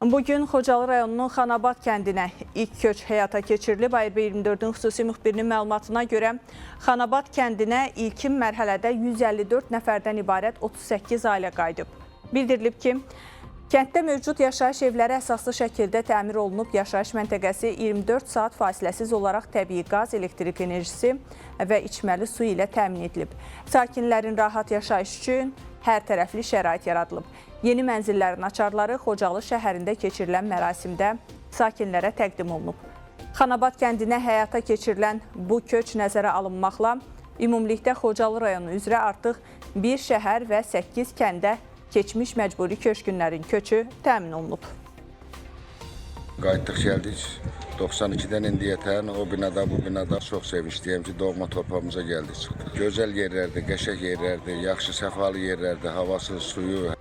Bugün Xocalı rayonunun Xanabad kəndinə ilk köç həyata keçirilib. ARB 24-ün xüsusi müxbirinin məlumatına görə Xanabad kəndinə ilkin mərhələdə 154 nəfərdən ibarət 38 ailə qayıdıb. Bildirilib ki, kənddə mövcud yaşayış evləri əsaslı şəkildə təmir olunub. Yaşayış məntəqəsi 24 saat fasiləsiz olaraq təbii qaz, elektrik enerjisi və içməli su ilə təmin edilib. Sakinlərin rahat yaşayış üçün hər tərəfli şərait yaradılıb. Yeni mənzillərin açarları Xocalı şəhərində keçirilən mərasimdə sakinlərə təqdim olunub. Xanabad kəndinə həyata keçirilən bu köç nəzərə alınmaqla ümumilikdə Xocalı rayonu üzrə artıq bir şəhər və 8 kəndə keçmiş məcburi köçkünlərin köçü təmin olunub. Qayıtdıq, gəldik. 92-dən indiyətən o binada, bu binada çox sevincliyəm ki, doğma torpağımıza gəldik, çıxdıq. Gözəl yerlərdir, qəşəng yerlərdir, yaxşı səfalı yerlərdir, havası, suyu.